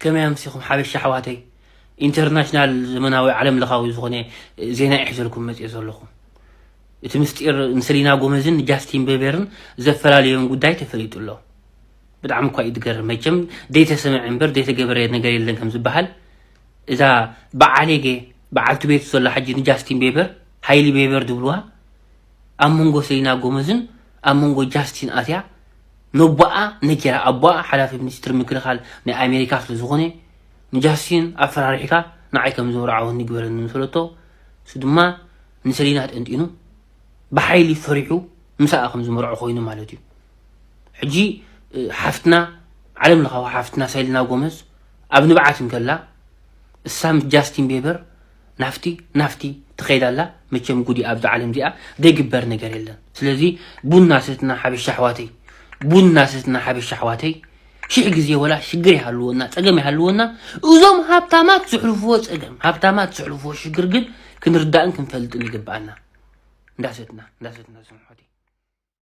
ከመይ ኣምሲኹም ሓበሻ ኣሕዋተይ? ኢንተርናሽናል፣ ዘመናዊ፣ ዓለም ለኻዊ ዝኾነ ዜና እየ ሒዘልኩም መፅየ ዘለኹ። እቲ ምስጢር ንሰሊና ጎመዝን ንጃስቲን ቤበርን ዘፈላለዮም ጉዳይ ተፈሊጡ ኣሎ። ብጣዕሚ እኳ እዩ ዝገርም። መቸም ዘይተሰምዐ እምበር ዘይተገበረ ነገር የለን ከም ዝበሃል፣ እዛ በዓሌጌ በዓልቲ ቤቱ ዘላ ሕጂ ንጃስቲን ቤበር፣ ሃይሊ ቤበር ዝብልዋ፣ ኣብ መንጎ ሰሊና ጎመዝን ኣብ መንጎ ጃስቲን ኣትያ፣ ነቦኣ ነጊራ፣ ኣቦኣ ሓላፊ ሚኒስትሪ ምክልኻል ናይ ኣሜሪካ ስለ ዝኾነ፣ ንጃስቲን ኣፈራሪሕካ ንዓይ ከም ዝመርዓወኒ ግበረኒ ምስ በለቶ፣ እሱ ድማ ንሰሊና ጠንጢኑ ብሓይሊ ፈሪሑ ምሳኣ ከም ዝመርዖ ኮይኑ ማለት እዩ። ሕጂ ሓፍትና፣ ዓለም ለኻዊ ሓፍትና ሰሊና ጎመዝ ኣብ ንብዓት እንከላ፣ እሳ ምስ ጃስቲን ቤበር ናፍቲ ናፍቲ ትኸይድ ኣላ። መቸም ጉዲ ኣብዛ ዓለም እዚኣ ዘይግበር ነገር የለን። ስለዚ ቡና ሰትና ሓበሻ ኣሕዋተይ፣ ቡና ሰትና ሓበሻ ኣሕዋተይ፣ ሽሕ ግዜ ወላ ሽግር ይሃልወና፣ ፀገም ይሃልወና፣ እዞም ሃብታማት ዝሕልፍዎ ፀገም፣ ሃብታማት ዝሕልፍዎ ሽግር ግን ክንርዳእን ክንፈልጥን ይግብኣና። እንዳሰትና እንዳሰትና ዝም ኣሕዋተይ።